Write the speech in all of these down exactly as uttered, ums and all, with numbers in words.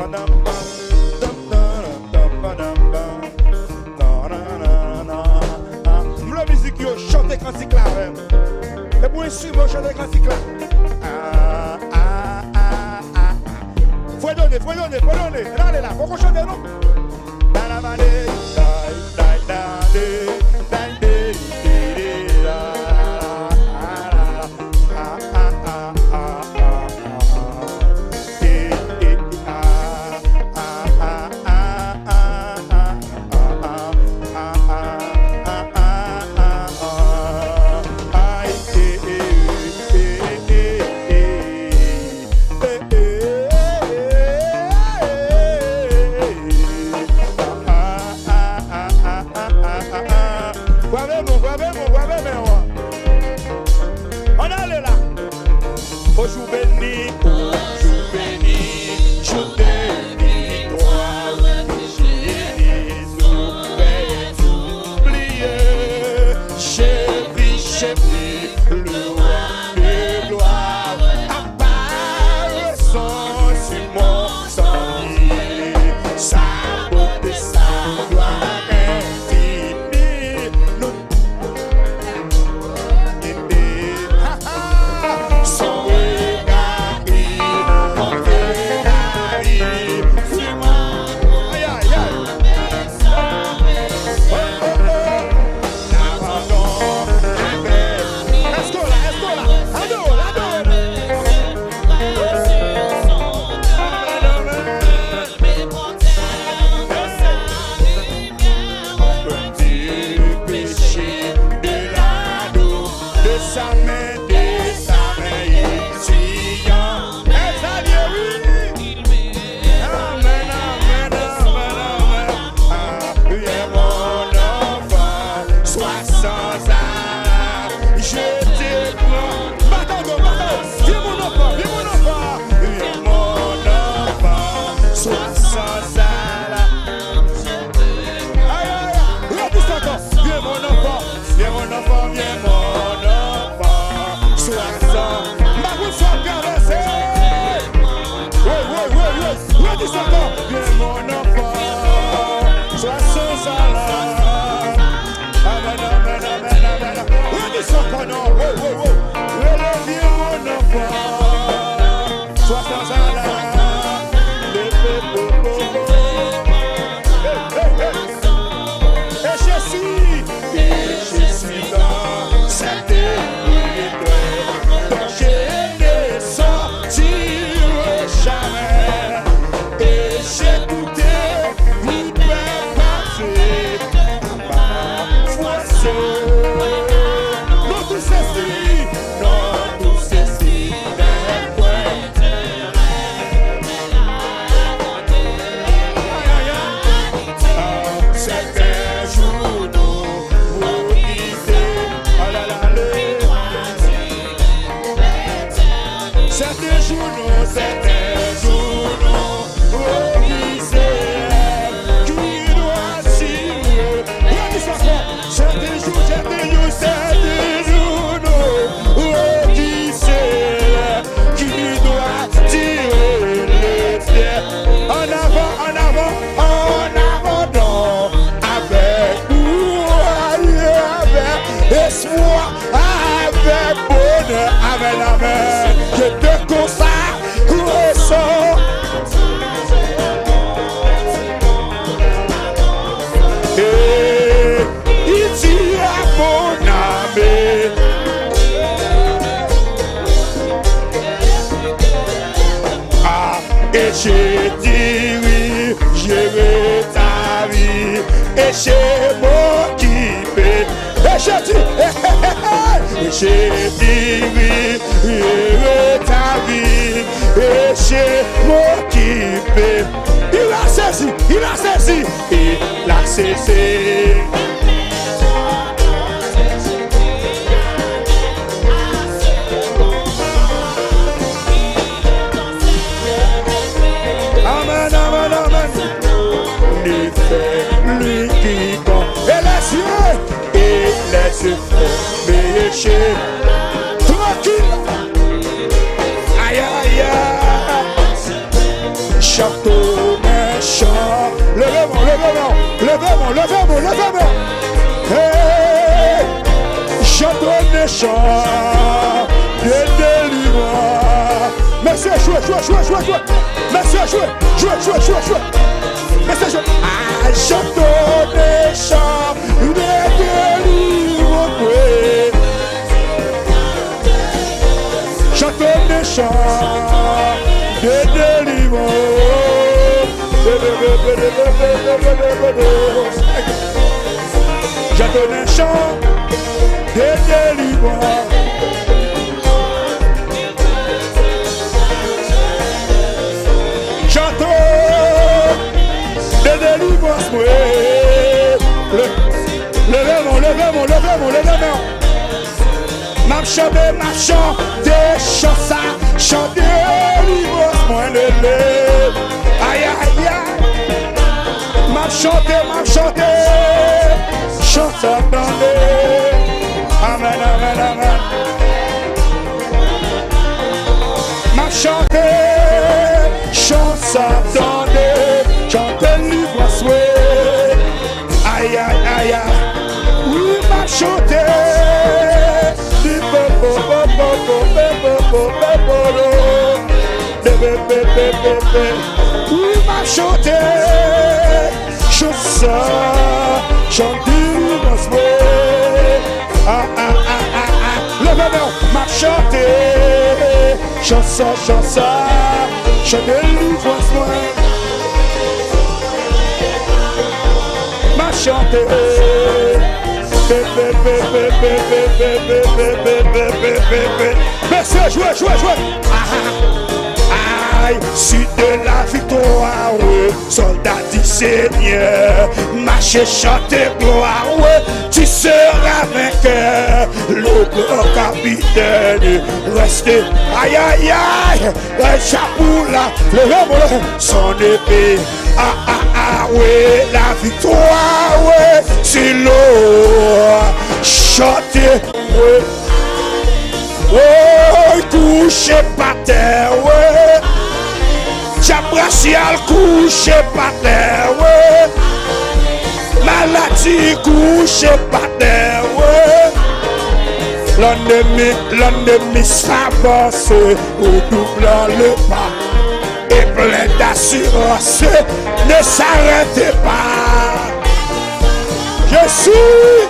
M vle mizik yo chante kantik la avè m. E pou enstriman chante kantik la. Fredone, fredone, fredone. Ann ale la, poko chante non. Brav, bon, brav, bon, brav, men, wè. Ann ale la. Au jour béni, au jour béni, jour de victoire, je n'ai souffert oublié, chéri, chéri, le roi de gloire apparaissant sur mon sentier. Sa bote, sa glwa enfini, nou Son rega li montre la vi. Ay, ay, ay. Oh, oh, oh. Abandon avèk. Èske w la? Èske w la? Adore, adore. Du péché, de la douleur, de sa main, de sa main, il tire. Exalye, wi. Amen, amen, amen, amen. Ah, viens mon enfant, sois sans alarme. Je te prends. Batado, batado. Viens mon enfant, viens mon enfant. Viens mon enfant, sois sans alarme. Ay, ay, ay. Redi sa ankò. Viens mon enfant, viens mon enfant, viens mon enfant. Sois sans. M pa konn sa w ap travèse. Woy, woy, woy, woy. Redi sa ankò. Viens mon enfant, sois sans alarme. Amen, amen, amen, amen. Redi sa ankò non. Woy, woy, woy. Rele viens mon enfant. Sois sans alarme. Hey, hey, hey. Et je suis, et je suis dans cette épreuve dont je ne sortirai jamais. Et j'ai tout éprouvé, ma foi seule. Non, tout ceci, non, tout ceci n'est point Sèten jou nou wokise. Sèten jou nou, sèten jou nou wokise. Ki dwa tire. Redi sa ankò. Sèten jou, sèten jou, sèten jou nou wokise. Ki dwa tire lesyèl. Annavan, annavan, annavan non. Avèk ou, avèk espwa, avèk bonè. Amèn, amèn. Je te consacre. Et il dit à mon âme, ah, et je dirigerai ta vie, et je m'occupe, et je dis, et je dirigerai ta vie, et je m'occupe. Il a saisi, il a saisi. Il a saisi. Amen, amen, amen. Ne fè li kikonk. Et les yeux, et les yeux fermés, je trankil. Ay, ay, ay. Chante Chan de delivrans. Mesye, jwe, jwe, jwe, jwe, jwe. Mesye, jwe, jwe, jwe, jwe, jwe. Mesye, jwe. Ah, chante des chants de délivrance. Chante des chants de délivrance. Chante des chants de délivrance. Chante de délivrance, mwen. Le-, leve men w, leve men w, leve men w, leve men w. M ap chante, m ap chante chan sa, chan delivrans mwen lele. Ay, ay, ay. M ap chante, m ap chante chan sa, tande. Amèn, amèn, amèn. M ap chante chan sa, tande. Chan delivrans, wi. Ay, ay, ay, ay. Wi, m ap chante. Di po, po, po. De, pe, pe, pe, pe, pe. Wi, m ap chante. Chan sa, chan delivrans mwen. Ah, ah, ah, ah, ah. Leve men w, m ap chante. Chan sa, chan sa, chan delivrans mwen. M ap chante. Pe, pe, pe. Mesye, jwe, jwe, jwe. Ah, ah. Ay, si de la viktwa, wi, sòlda di Senyè, mache chante glwa, wi, tu seras vainqueur, le grand capitaine reste, ay, ay, ay, reste pour la, le remolo, son épée, ah, ah, ah, wi, la viktwa, wi, si lo, chante, wi. Woy, kouche pa tè, wi. Dyab rasyal kouche pa tè, wi. Maladi kouche pa tè, wi. Lènmi, lènmi sa vanse, ou double le pa. Et plein d'assurance, ne s'arrête pas. Je suis,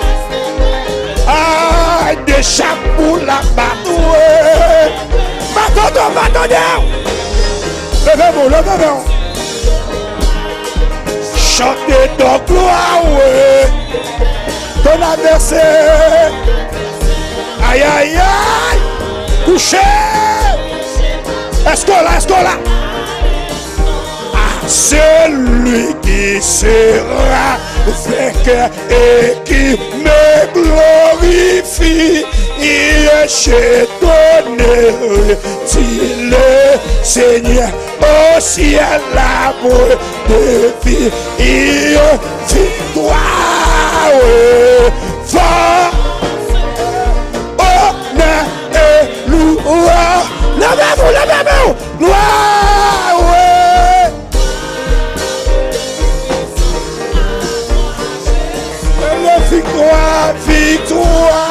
ay, deja pou la batwe. Matoto, matoto. Leve men w, leve men w. Chante donk glwa, wi. Ton advèsè. Ay, ay, ay. Kouche. Èske w la, èske w la? À celui qui sera vainqueur et qui me glorifie, je donnerai, dit le Seigneur, au ciel la de vie, victoire, va, honneur et louange. Leve men w, leve men w. Glwa, wi. Leve viktwa, viktwa.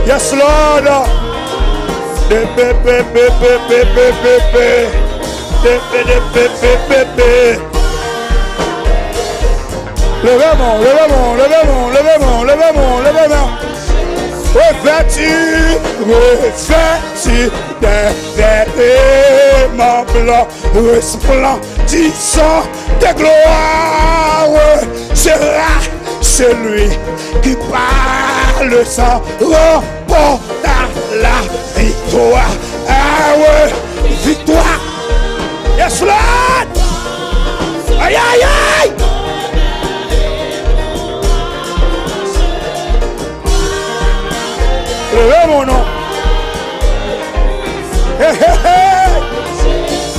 Yes, Lord. De pe, pe, pe. De pe, de pe, pe, pe, pe. Leve men w, leve men w, leve men w, leve men w, leve men w, leve men w. Revêtu, revêtu de vêtements blancs, resplendissants de gloire, sera celui qui par le sang remporta la victoire. Ah ouais, victoire. Yes, Lord. Ay, ay, ay. Leve men w non. Hey, hey, hey.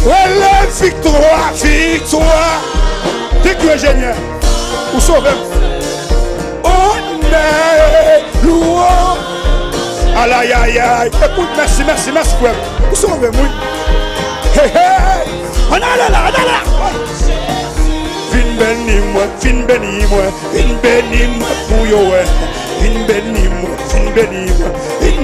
Rele viktwa, viktwa. Thank you, enjenyè. Ou sove m. Onè, louanj. Alayayay. Ekout, mèsi, mèsi, mèsi, frè m. Ou sove m, wi. Hey, hey. Ann ale la, ann ale la. Vin beni mwen, vin beni mwen. Vin beni mwen pou yo wè. Vin beni mwen, vin beni mwen. Vin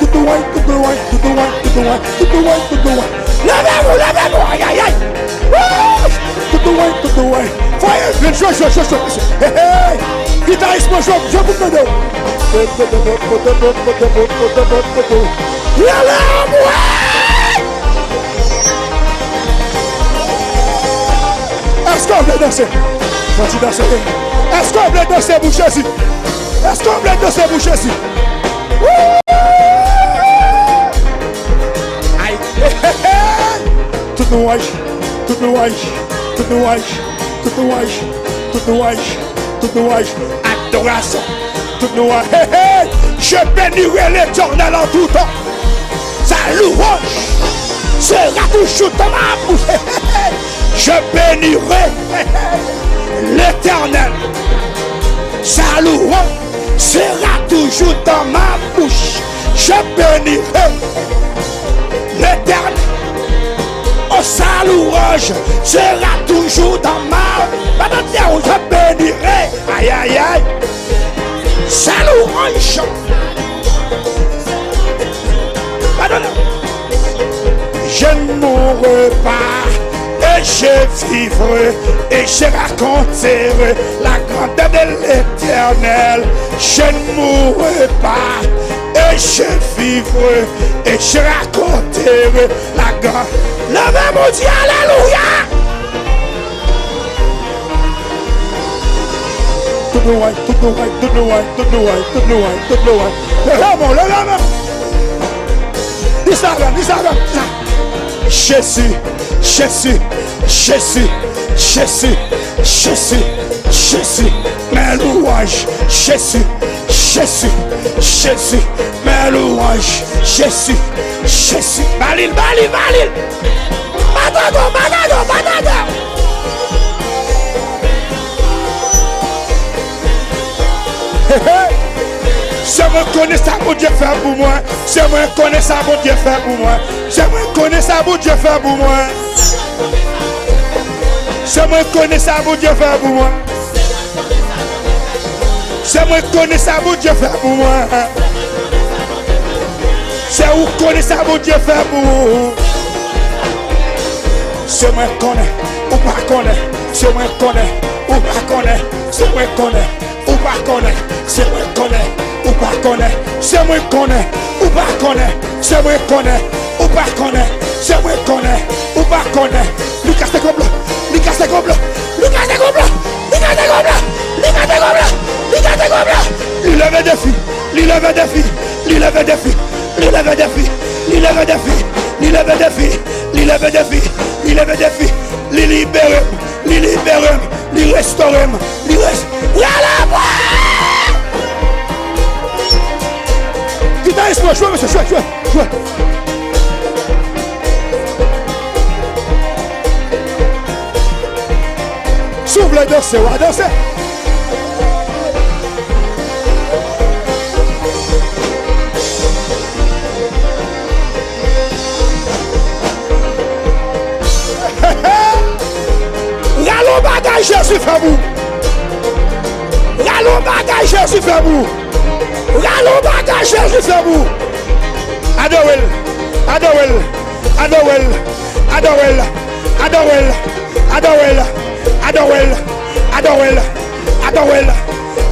Tout dwat, tout dwat, tout dwat, tout dwat, tout dwat, tout dwat. Leve nou, leve nou, ayayay. Wouch! Tout dwat, tout dwat. Fò e vin, jwe, jwe, jwe, jwe, mesye. Hey, hey. Gitaris mwen, jwe, jwe pou m tande w. Rele anmwe! Èske w vle danse? Fò ti danse. Èske w vle danse pou Jezi? Èske w vle danse pou Jezi? Woo! Ay! Tout louanj, tout louanj, tout louanj, tout louanj, tout louanj, tout louanj, adorasyon, tout louanj. Hey, hey! Je bénirai l'Éternel en tout temps. Sa louanj sera toujours dans ma bouche. Je bénirai l'Éternel. Sa louanj sera toujours dans ma bouche. Je bénirai l'Éternel. Oh, sa louanj sera toujours dans ma... Madanm, je bénirai. Aïe, aïe, aïe. Sa louanj. Madanm. Je ne mourrai pas et je vivrai et je raconterai la grandeur de l'Éternel. Je ne mourrai pas et je vivrai et je raconterai la grandeur. Leve Bondye, alelouya! Tout louanj, tout louanj, tout louanj, tout louanj, tout louanj, tout louanj. Leve men w, leve men w. Di sa avè m, di sa avè m, di sa. Jezi, Jezi, Jezi, Jezi, Jezi, Jezi, men lwanj, Jezi, Jezi, Jezi, men lwanj, Jezi, Jezi, ba li l, ba li l, ba li l. Patago, patago, patago. Hey, hey. Se mwen konnen sa Bondye fè pou mwen. Se mwen konnen sa Bondye fè pou mwen. Se mwen konnen sa Bondye fè pou mwen. Se mwen konnen sa Bondye fè pou mwen. Se mwen konnen sa Bondye fè pou mwen. Se ou konnen sa Bondye fè pou ou. Se mwen konnen, ou pa konnen. Se mwen konnen, ou pa konnen. Se mwen konnen, ou pa konnen. Se mwen konnen, ou pa konnen. Se mwen konnen, ou pa konnen. Se mwen konnen, ou pa konnen. Se mwen konnen, ou pa konnen. Li kase kòb la, li kase kòb la, li kase kòb la, li kase kòb la, li kase kòb la, li kase kòb la. Li leve defi, li leve defi, li leve defi, li leve defi, li leve defi, li leve defi, li leve defi, li leve defi, li libere m, li libere m, li restore m, li res-, Rele mwen! Gitaris mwen, jwe, mesye, jwe, jwe, jwe. Si w vle danse, w a danse. Rale yon bagay Jezi fè pou ou. Rale yon bagay Jezi fè pou ou. Rale yon bagay Jezi fè pou ou. Adore l, adore l, adore l, adore l, adore l, adore l, adore l, adore l, adore l,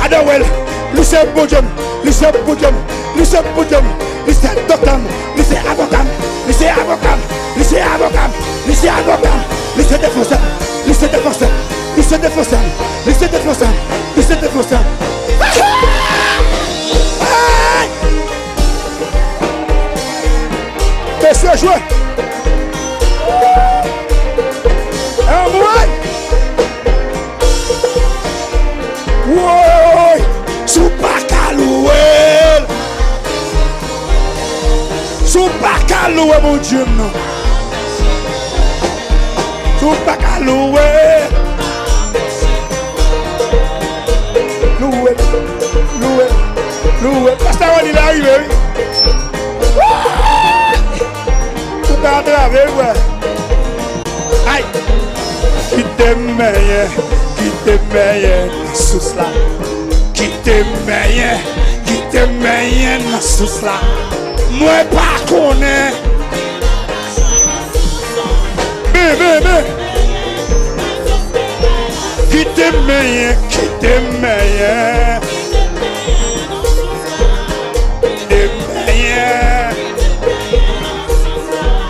adore l. Li se Bondye m, li se Bondye m, li se Bondye m, li se doktè m, li se avoka m, li se avoka m, li se avoka m, li se avoka m, li se defansè m, li se defansè m, li se defansè m, li se defansè m, li se defansè m. Hey! Mesye jwe. Anmwey! Woy! Si w pa ka louwe l, si w pa ka louwe Bondye m nan, si w pa ka louwe, louwe, louwe, louwe. Pastè Rony la rive, wi. Ou ka atrape, wi, frè. Ay! Kite m benyen, kite m benyen nan sous la. Kite m benyen, kite m benyen nan sous la. Mwen pa konnen. Men, men, men. Kite m benyen, kite m benyen. Kite m benyen.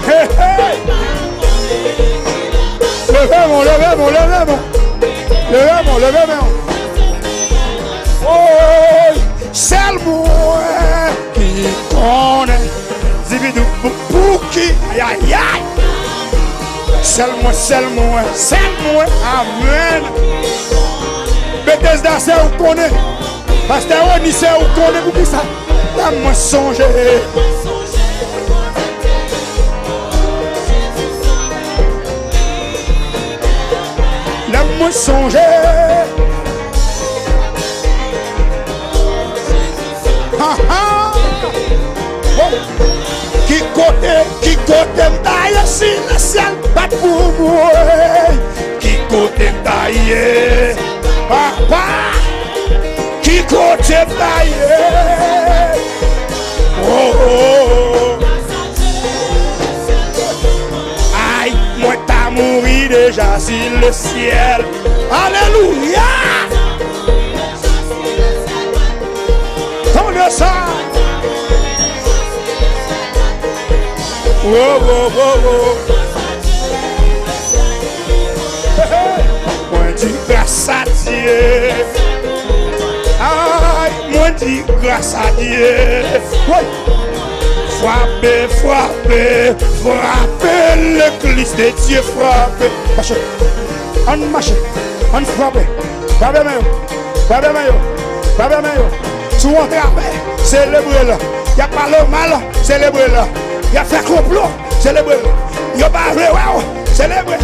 Hey, hey. Leve men w, leve men w, leve men w. Leve men w, leve men w. Woy, sèl mwen ki konnen. Zibidou pou, pou ki, ayayay. Sèl mwen, sèl mwen, sèl mwen, amèn. Betesda, se ou konnen. Pastè Rony, se ou konnen pou ki sa. Lè mwen sonje. Lè mwen sonje. Ha, ha. Wow. Ki kote, ki kote m ta ye si le syèl pa t pou mwen? Ki kote m ta ye? Papa, ki kote m ta ye? Oh, oh, oh. Ay, mwen ta mouri deja si le syèl. Alelouya! Tande sa! Wo, wo, wo, wo. Hey, hey. Mwen di gras a Dye. Ay, mwen di gras a Dye. Woy! Frape, frape, frape, legliz de Dye frape. Mache, ann mache, ann frape. Frape men yo, frape men yo, frape men yo. Si w antrave, selebre l. Y ap pale w mal, selebre l. Y ap fè konplo, selebre l. Yo pa vle wè w, selebre.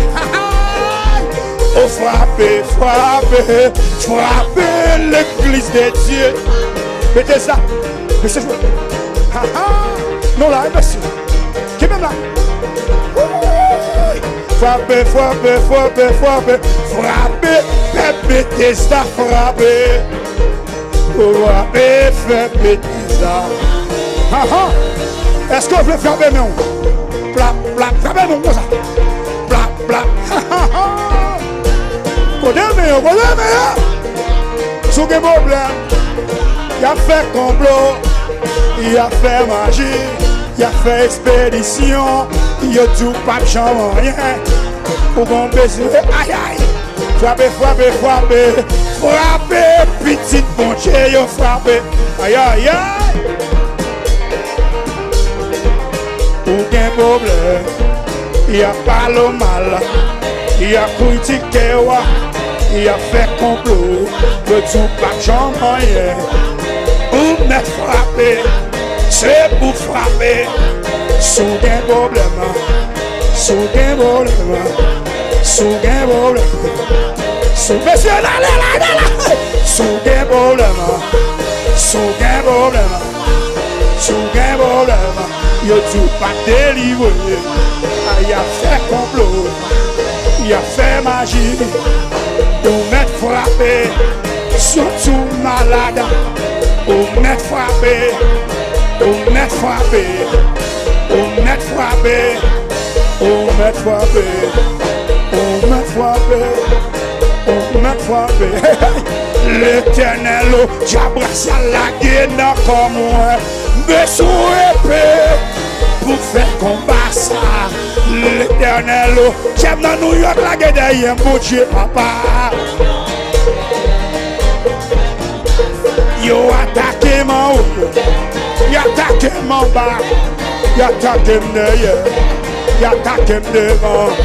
O frape, frape, frape, legliz de Dye. Mete sa. Mesye jwe. Ha, ha. Non la, e mesye. Kenbe m la. Woy. Frape, frape, frape, frape. Frape, pèp Betesda, frape. Frape, pèp Betesda. Ha, ha. Èske w vle frape men w? Plap, plap, frape men w konsa. Plap, plap. Ha, ha, ha. Kote men yo, kote men yo? Si w gen pwoblèm, y ap fè konplo, y ap fè maji, y ap fè ekspedisyon, yo di w p ap janm anyen. Ou gon bezwen, ayay! Frape, frape, frape, frape, pitit Bondye yo frape. Ayayay! Ou gen pwoblèm, y ap pale w mal, y ap kritike w, y ap fè konplo, yo di w p ap janm anyen. Ou mèt frape, se pou frape. Si w gen pwoblèm, si w gen pwoblèm, si w gen pwoblèm, si w, mesye, lale, lale, lale. Si w gen pwoblèm, si w gen pwoblèm, si w gen pwoblèm, yo di w pa delivre. A, y ap fè konplo, y ap fè maji. Ou mèt frape, si w di w malad, ou mèt frape, ou mèt frape, ou mèt frape, ou mèt frape, ou mèt frape, ou mèt frape. Hey, hey. Letènèl, o, dyab rasyal lage nan kò mwen. Bezwen epe pou fè konba sa. Letènèl, o, dyab nan Nouyòk lage dèyè m, Bondye papa. Yo atake m anwo, y atake m anba, y atake m dèyè, y atake m devan.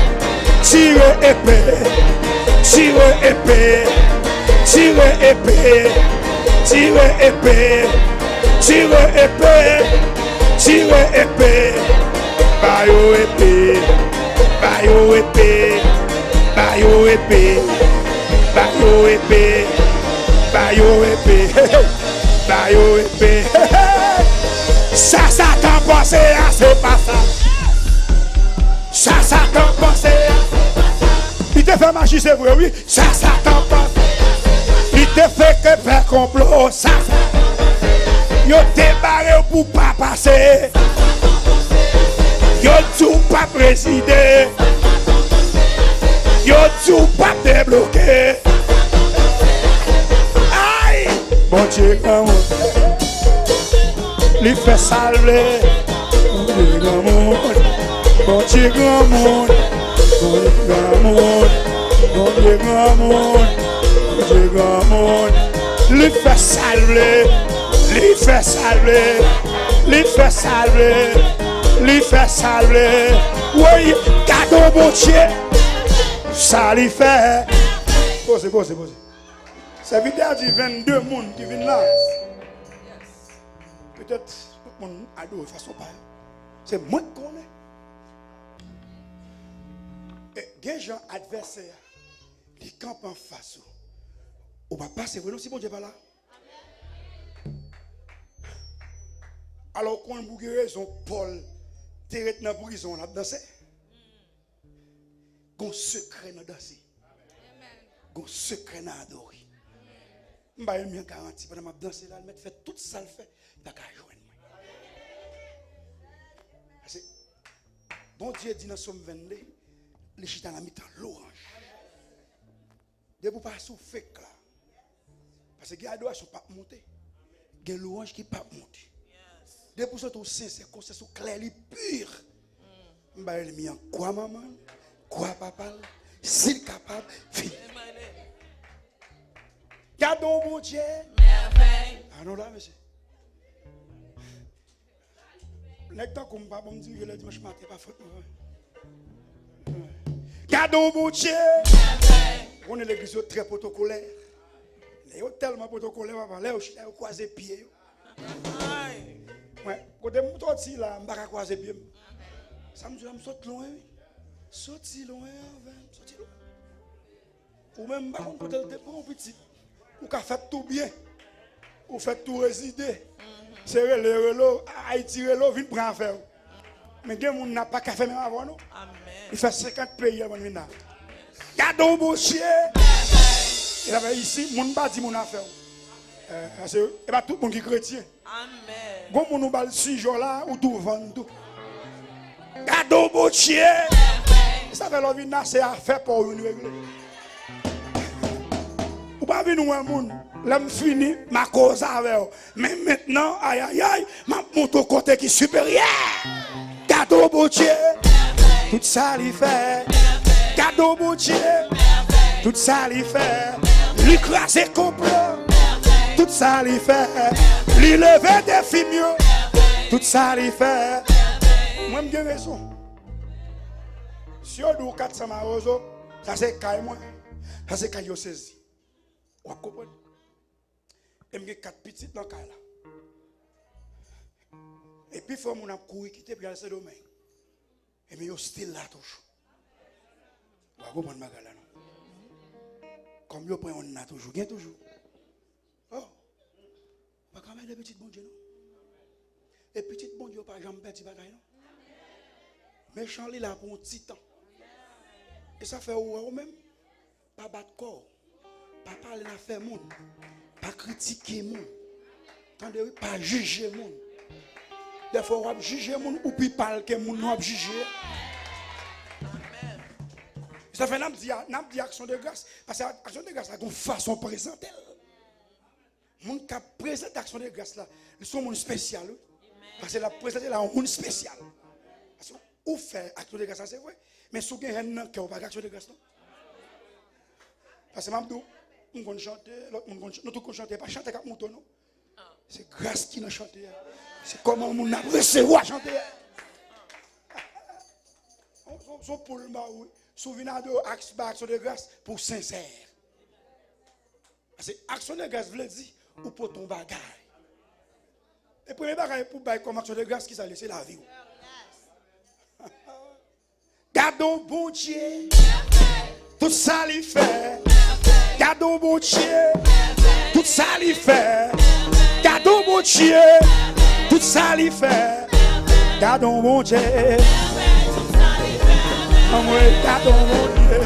Tire epe, tire epe, tire epe, tire epe, tire epe, tire epe. Ba yo epe, ba yo epe, ba yo epe, ba yo epe, ba yo epe. Hey, hey. Ba yo epe. Sa Satan panse a, se pa sa. Sa Satan panse a, se pa sa. Li te fè maji, se vre, wi. Sa Satan panse a, se pa sa. Li te fè ke fè konplo, sa Satan panse a, se pa sa. Yo te bare w pou pa pase. Yo di w p ap rezide. Yo di w p ap debloke. Ay! Bondye granmoun, li fè sa l vle. Bondye granmoun, Bondye granmoun, Bondye granmoun, Bondye granmoun, Bondye granmoun. Li fè sa l vle, li fè sa l vle, li fè sa l vle, li fè sa l vle. Woy, gade yon Bondye, sa li fè. Poze, poze, poze. Sèvitè a di vennde moun ki vin la. Petèt tout moun adore fason pa yo. Se mwen k konnen. E gen jan advèsè a, li kanpe anfas ou. Ou p ap pase vre non si Bondye pa la. Alò, ou konn pou ki rezon Pòl te ret nan prizon, l ap danse. Gon sekrè nan danse. Gon sekrè nan adore. M ba ènmi an garanti, pandan m ap danse la, l mèt fè tout sa l fè, li pa ka jwenn mwen. Paske Bondye di nan Sòm vennde, li chita nan mitan lwanj. Depi w pa sou fake la. Paske gen adorasyon p ap monte. Gen lwanj ki p ap monte. Depi w santi w sensè, konsyans ou klè, li pi. M ba ènmi an kwa manman l, kwa papa l, si l kapab, fini. Gade yon Bondye. Mèvèy. Anon la, mesye. Nèg tankou m pa bon m dirije lè dimanch maten, pa fòt mwen. Gade yon Bondye! Ou konnen legliz yo trè pwotokolè. Lè yo tèlman pwotokolè, papa, lè yo chita, yo kwaze pye yo. Mwen, kote m sòti la, m pa ka kwaze pye m. Sa m di la, m sot lwen, wi. Soti lwen avè m, soti lwen. Ou menm, m pa konn kote l te pran w pitit. Ou ka fèt tou byen. Ou fèt tou rezide. Se rele, rele w, Ayiti rele w, vin pran afè w. Men gen moun nan pa ka fè menm avè w, non. Li fè senkant peyi anvan l vin la. Gade yon Bondye! E la fè isi, moun pa di moun afè w. Eh, paske e pa tout moun ki kretyen. Gon moun ou ba l sijò la, ou tou vann tou. Gade yon Bondye! Sa fè lè w vin la, se afè pa w youn regle. Ou pa vin wè moun. Lè m fini, m a koze avè w. Men mentnan, ayayay, m ap monte yon kote ki siperyè. Gade yon Bondye, tout sa li fè. Gade yon Bondye, tout sa li fè. Li kraze konplo, tout sa li fè. Li leve defi m yo, tout sa li fè. Mwen, m gen rezon. Si yo di w kat san mawozo, sa se kay mwen. Sa se kay yo sezi. W ap konprann? E m gen kat pitit nan kay la. E pifò moun ap kouri kite pou y al Sendomeng. Ebyen, yo still la toujou. W a konprann bagay la, non? Kòm yo pran youn la toujou, gen toujou. Oh, pa ka mède pitit Bondye, non. E pitit Bondye yo pa janm pèdi bagay, non. Mechan li la pou yon ti tan. E sa fè ou wè ou menm, pa bat kò w. Pa pale nan afè moun. Pa kritike moun. Tande wi, pa jije moun. Dèfwa w ap jije moun, ou pi pal ke moun nan w ap jije a. Sa fè n ap di, n ap di aksyon de gras. Paske aksyon de gras la gon fason prezante l. Moun k ap prezante aksyon de gras la, li se yon moun espesyal, wi. Paske l ap prezante la yon moun espesyal. Paske ou fè aksyon de gras la, se vre. Men si w gen hèn nan kè w, pa gen aksyon de gras, non. Paske m ap di w, m konn chante, lòt moun konn chante, nou tout konn chante, e pa chante k ap moute w, non. Se gras ki nan chante a. Se kòman moun nan ap resevwa chante a. Se yon, se yon poul m ba ou, wi. Si w vin adore ak, ba aksyon de gras, pou w sensè. Paske aksyon de gras vle di ou pote yon bagay. E premye bagay pou bay kòm aksyon de gras, ki sa l ye? Se lavi w. Gade yon Bondye, tout sa li fè. Gade yon Bondye, tout sa li fè. Gade yon Bondye, tout sa li fè. Gade yon Bondye. Anmwey, gade yon Bondye.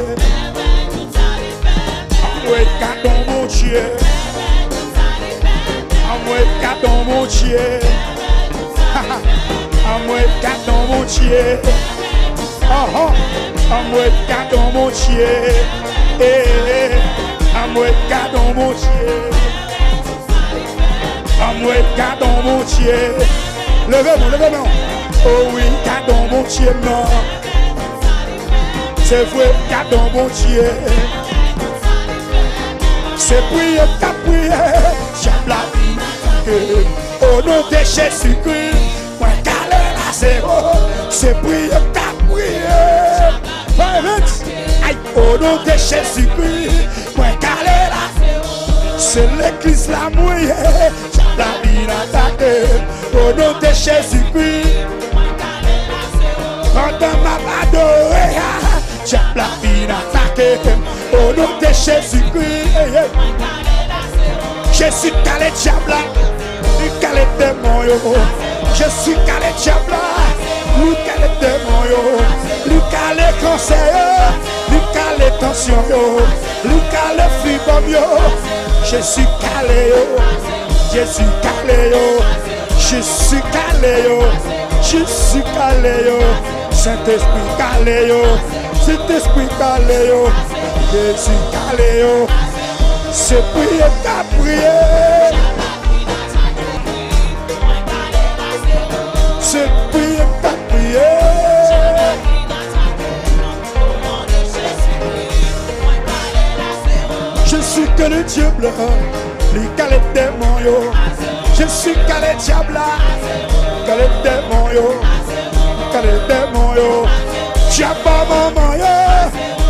Anmwey, gade yon Bondye. Anmwey, gade yon Bondye. Anmwey, gade yon Bondye. Anhan. Anmwey, gade yon Bondye. Eh, eh. Anmwey, gade yon Bondye. Anmwey, gade yon Bondye. Leve men w, leve men w. O wi, gade yon Bondye, non. Se vre, gade yon Bondye. Se priye m t ap priye, dyab la vin atake m. O non de Jezikri, mwen kale lazewo. Se priye m t ap priye. Fè vit. Ay, o non de Jezikri, mwen kale la. Se legliz la m ye, dyab la vin atake m. O non de Jezikri. Pandan m ap adore a, dyab la vin atake m. O non de Jezikri. Ey, ey. Jezi kale dyab la. Li kale demon yo. Jezi kale dyab la. Li kale demon yo. Li kale kansè yo. Li kale tansyon yo. Li kale fibòm yo. Jezi kale yo. Jezi kale yo. Jezi kale yo. Jezi kale yo. Sentespri kale yo. Sentespri kale yo. Jezi kale yo. Se priye m t ap priye. Se priye m t ap priye. Je suis que le Dieu blanc, Li kale demon yo. Jezi kale dyab la. Kale demon yo. Kale demon yo. Dyab bò manman yo.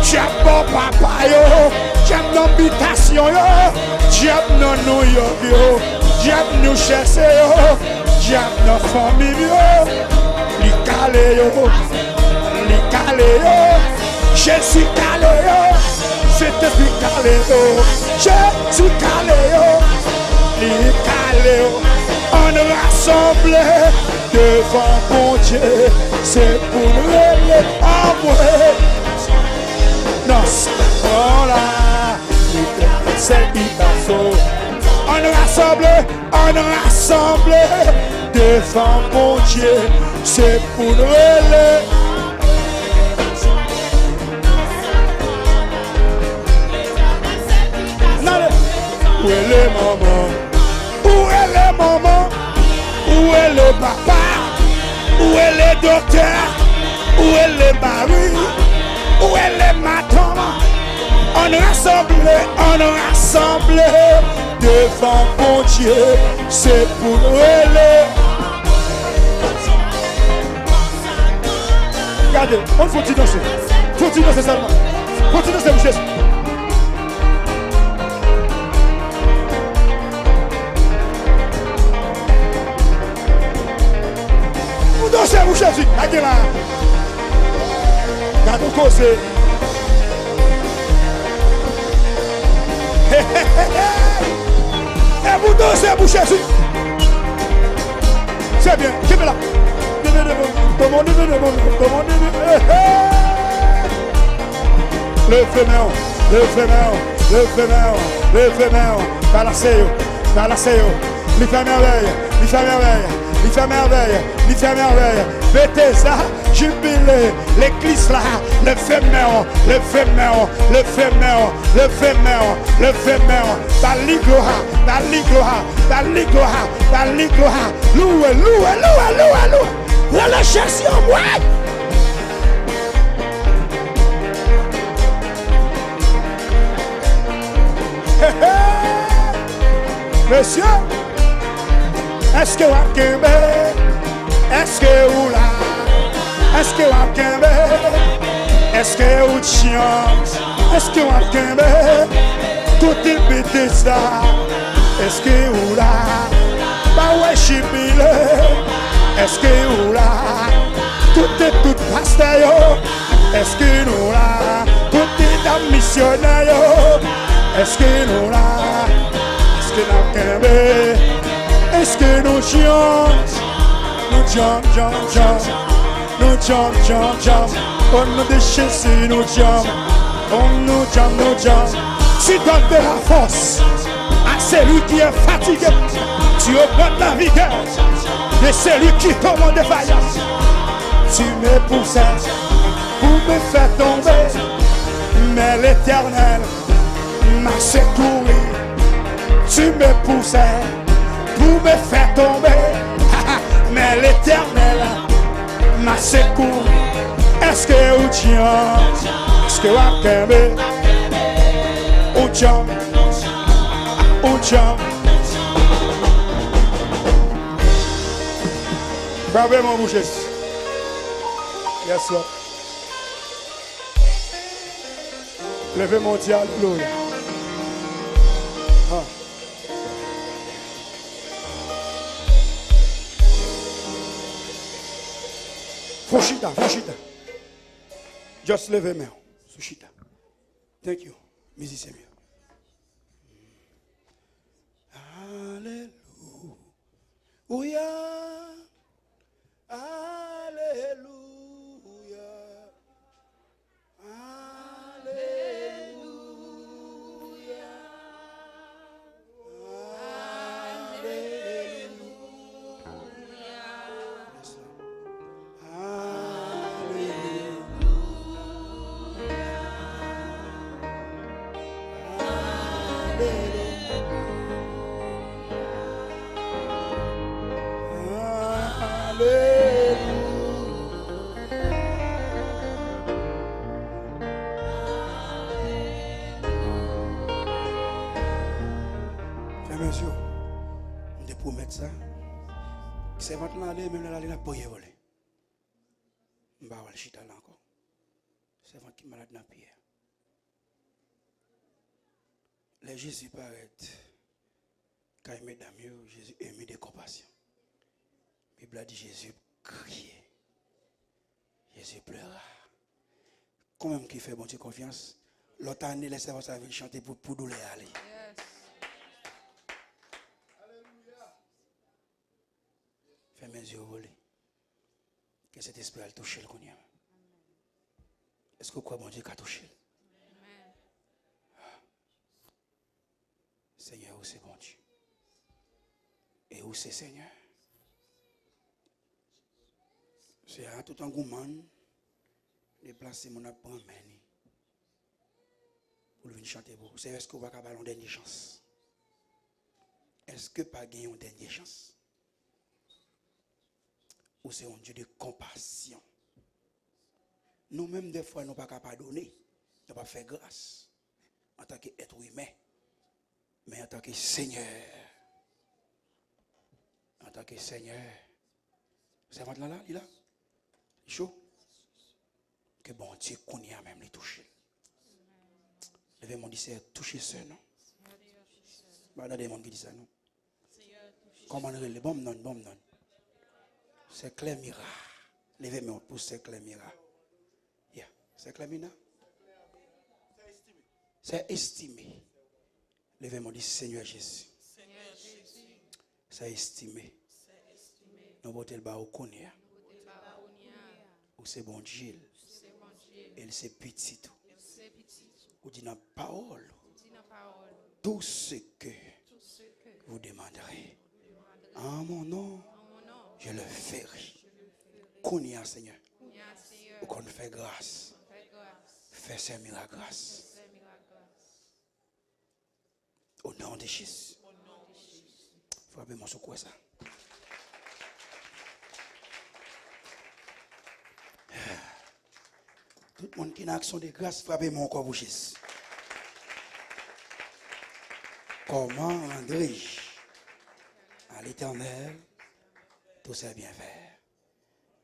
Dyab bò papa yo. Dyab nan bitasyon yo. Dyab nan Nouyòk yo. Dyab New Jersey yo. Dyab nan fanmi m yo. Li kale yo. Li kale yo. Jezi kale yo. Sentespri kale yo. Jezi kale yo. Li kale yo. Ann rasanble devan Bondye. Se pou n rele anmwe. Nan sa tan la. Letènèl sèl ki ka sove. Ann rasanble. Ann rasanble devan Bondye, se pou n rele. N ale. Ou rele manman, ou rele manman, ou rele papa, ou rele doktè, ou rele mari, ou rele madanm. Ann rasanble, ann rasanble devan Bondye, se pou n rele. Gade, ann fon ti danse. Fon ti danse sèlman. Fon ti danse pou Jezi. Ou danse pou Jezi. Lage la. Gade yon koze. E pou danse pou Jezi. Se byen. Kenbe la. Leve men w. Leve men w. Leve men w. Balanse yo. Balanse yo. Li fè mèvèy, li fè mèvèy, li fè mèvèy, li fè mèvèy. Betesda, jibile, legliz la, leve men w, leve men w, leve men w, leve men w, leve men w. Ba li glwa, ba li glwa, ba li glwa, ba li glwa. Louwe, louwe, louwe, louwe, louwe. Rele Jezi anmwe. Hey, hey. Mesye, èske w ap kenbe? Èske ou la? Èske w ap kenbe? Èske ou tchanm? Èske w ap kenbe? Kote Betesda? Èske ou la? Ba w jibile? Èske ou la? Kote tout pastè yo? Èske nou la? Kote dam misyonè yo? Èske nou la? Èske n ap kenbe? Èske nou djanm? Nou djanm, djanm, djanm. Nou djanm, djanm, djanm. O non de Jezi, nou djanm. O nou djanm, nou djanm. Tu donnes de la force à celui qui est fatigué. Tu augmentes la vigueur de celui qui tombe en défaillance. Tu me poussais pour me faire tomber, mais l'Éternel m'a secouru. Tu me poussais pour me faire tomber, mais l'Éternel m'a secouru. Èske ou djanm? Èske w ap kenbe? Ou djanm? Ou djanm? Frape men w pou Jezi. Yes, Lord. Leve men w, di alelouya. Ah. Fon chita, fon chita. Just leve men w sou chita. Thank you, mizisyen m yo. Alelouya. Alelouya. Alelouya. Alelouya. Alelouya. Te pwomèt sa. Sèvant lan ale, menm lè l ale, l ap priye pou li. M pa wè l chita la ankò. Sèvant ki malad nan pye a. Lè Jezi parèt kay medam yo, Jezi emi de konpasyon. Bib la di Jezi kriye. Jezi plera. Konbyen moun ki fè Bondye konfyans? Lòt ane, lè sèvant sa vin chante pou, pou doulè a li. Fèmen zye w pou li. Ke Sentespri a l touche l kounye a. Èske w kwè Bondye ka touche l? Senyè, ou se Bondye. E ou se Senyè. Se a tout angouman, deplase moun ap pran men li pou l vin chante pou ou. Se èske w pa ka ba l yon dènye chans? Èske pa gen yon dènye chans? Ou se yon Dye de konpasyon. Nou menm, dèfwa, nou pa ka padone. Nou pa fè gras antanke èt imen. Men antanke Senyè, antanke Senyè, sèvant lan la, li la, li cho. Ke Bondye kounye a menm li touche l. Leve men w, di, Senyè, touche sè nou. M pa tande moun ki di sa non. Kòman l rele? Ban m non, ban m non. Sè Klèmira. Leve men w pou sè Klèmira. Ya, sè Klèmina. Sè Estime. Leve men w, di, Senyè Jezi, Senyè Jezi, sè Estime, sè Estime, nou pote l ba ou kounye a. Nou pote l ba ou kounye a. Ou se Bondye l. Ou se Bondye l. E l se pitit ou. E l se pitit ou. Ou di nan pawòl ou, ou di nan pawòl ou, tout ce que, tout ce que, vous demanderez, vous demanderez, en mon nom, en mon nom, je le ferai. Je le ferai. Kounye a, Senyè, kounye a, Senyè, ou konn fè gras. Ou konn fè gras. Fè sè Mira gras. Fè sè Mira gras. Au nom de Jésus. Frape men w si w kwè sa. Tout moun ki nan aksyon de gras, frape men w ankò pou Jezi. Comment rendrai-je à l'Éternel tous ses bienfaits?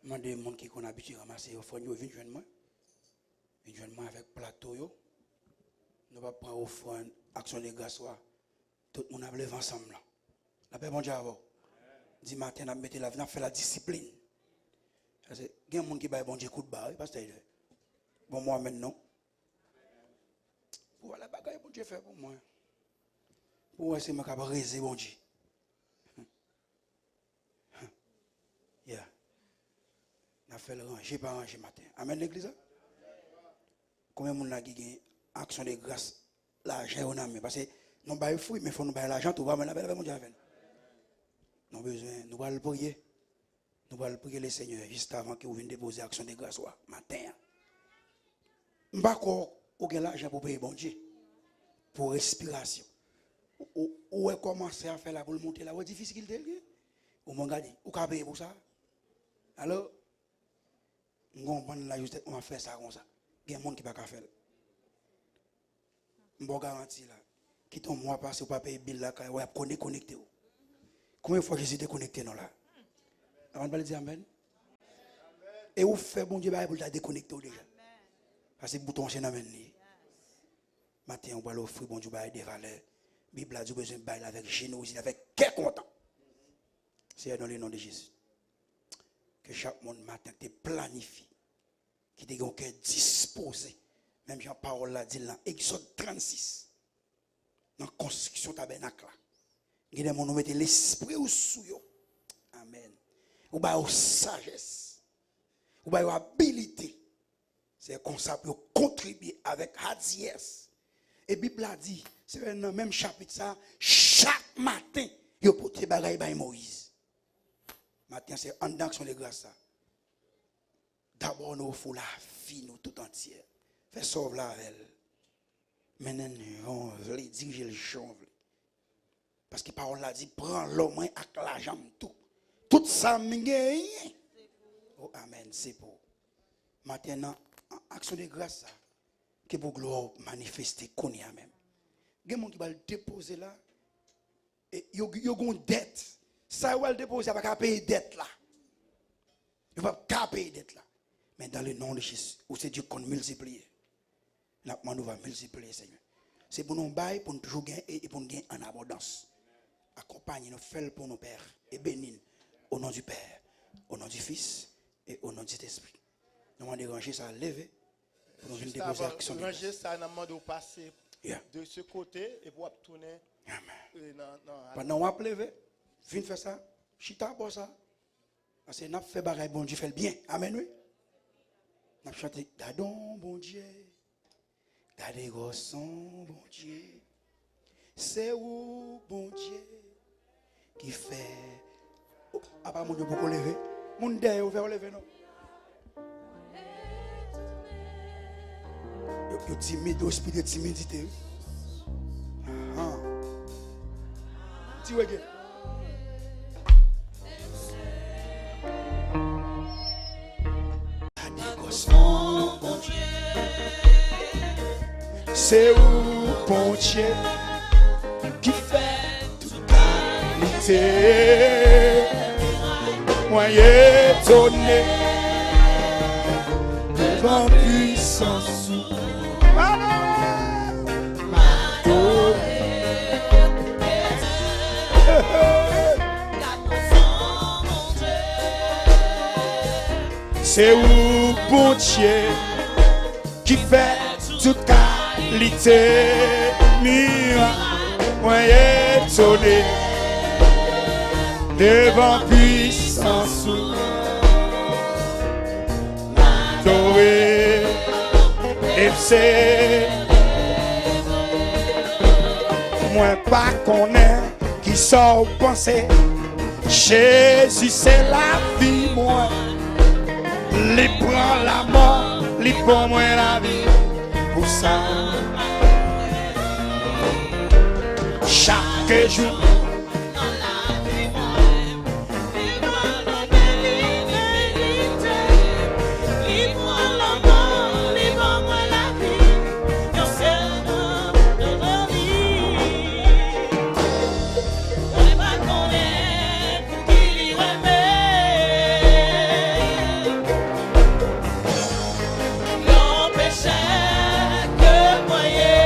Mande moun ki konn abitye ranmase ofrann yo vin jwenn mwen. Vin jwenn mwen avèk plato yo. Nou p ap pran ofrann aksyon de gras la. Tout moun ap leve ansanm lan. Lapè Bondye avè w. Di maten n ap mete la, n ap fè la disiplin. Paske gen moun ki bay Bondye kout ba, wi, pastè Ede. Bon, mwen menm non. Pou wè la bagay Bondye fè pou mwen. Pou wè se mwen k ap reze Bondye. Yeah. N ap fè l ranje pa ranje maten. Amèn, legliz la? Konbyen moun la ki gen aksyon de gras, lajan yo nan men? Paske nou bay fwi, men fò nou bay lajan tou. Pa mwen, lapè, lapè Bondye avè n. Nou bezwen, nou pral priye. Nou pral priye Lesenyè jis avan ke ou vin depoze aksyon de gras ou a maten an. M pa kwè ou gen lajan pou peye Bondye pou respirasyon. Ou, ou, ou wè kòman se afè la pou l monte la, ou wè difikilte l gen? Ou mwen gade, ou ka peye pou sa? Alò, m gon bann la jis tèt mwen ap fè sa konsa. Gen moun ki pa ka fè l. M ba w garanti la. Kite yon mwa pase ou pa peye bil lakay ou, y ap ko-, dekonekte w. Konbyen fwa Jezi dekonekte nou la? Avan n pale di amèn. E ou fè Bondye bagay pou l ta dekonekte w deja. Paske bouton an se nan men li. Maten an, ou pral ofri Bondye yon bagay de valè. Bib la di ou bezwen bay l avèk jenerozite, avèk kè kontan. Seyè, dans le nom de Jésus, ke chak moun maten te planifye, ki te gen yon kè dispoze, menm jan pawòl la di l nan Egzòd trannsis, nan konstriksyon tabènak la. Gen de moun ou mete lespri ou sou yo. Amèn. Ou ba yo sajès. Ou ba yo abilite. Se konsa pou yo kontribye avèk hadiyès. E Bib la di, se nan menm chapit sa, chak maten, yo pote bagay bay Moyiz. Maten, se anndan aksyon de gras sa. Dabò, nou ofri w lavi nou tout antyè. Fè sa w vle avè l. Mennen l jan w vle, dirije l jan w vle. Paske pawòl la di, pran lò mwen ak lajan m tou. Tout sa m genyen. O, amèn, se pou ou. Maten nan, an aksyon de gras sa, ke pou glwa w manifeste kounye a menm. Gen moun ki pral depoze la, E yo, yo gen yon dèt. Sa yo al depoze a pa ka peye dèt la. Yo p ap ka peye dèt la. Men dans le nom de Jésus, ou se Dye k konn miltipliye. N ap mande w va miltipliye, Senyè. Se pou nou bay, pou nou toujou gen, e, e pou nou gen an abondans. Akonpaye nou, fè l pou nou, Pè, e beni n. Au nom du Père, au nom du Fils et au nom du Saint-Esprit. Nou mande ranje sa leve pou nou vin depoze aksyon de gras. Ranje sa, n ap mande w pase de se kote epi w ap tounen, e, nan, nan. Pandan w ap leve, vin fè sa, chita bò sa. Paske n ap fè bagay Bondye fè l byen. Amèn, wi. N ap chante, Gadon Bondye, gade gòson Bondye, se ou Bondye ki fè. O, apa moun yo poko leve? Moun dèyè yo fè yo leve non. Yo, yo timid, yo espri de timidite, wi. Ahan. Ti reggae. Gade gòson Bondye. Se ou Bondye ki fè tout kalite. Mwen etone devan pwisans ou. M adore. Se ou Bondye ki fè tout kalite mirak. Mwen etone devan pwisans ou. M adore, e se mwen pa konnen kisa w panse. Jezi se lavi mwen. Li pran lanmò, li ban mwen lavi. Pou sa, chak jou. Mwen pa konnen pou ki li renmen. Yon pechè ke mwen ye.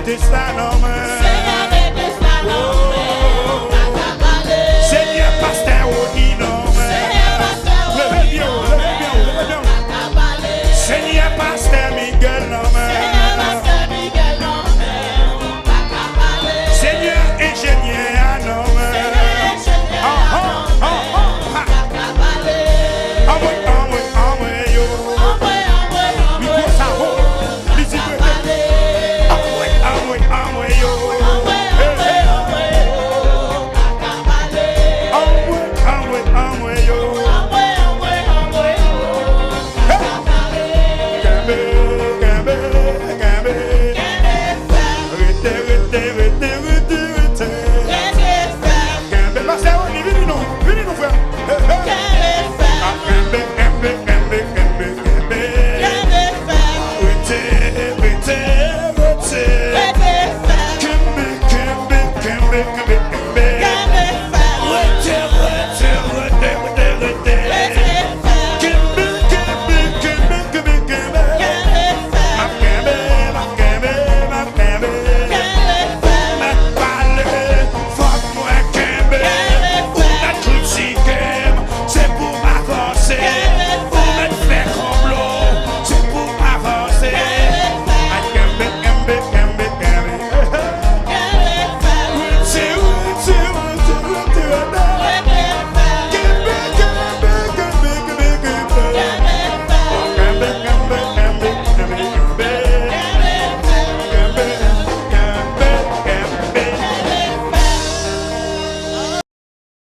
Te sa nan men.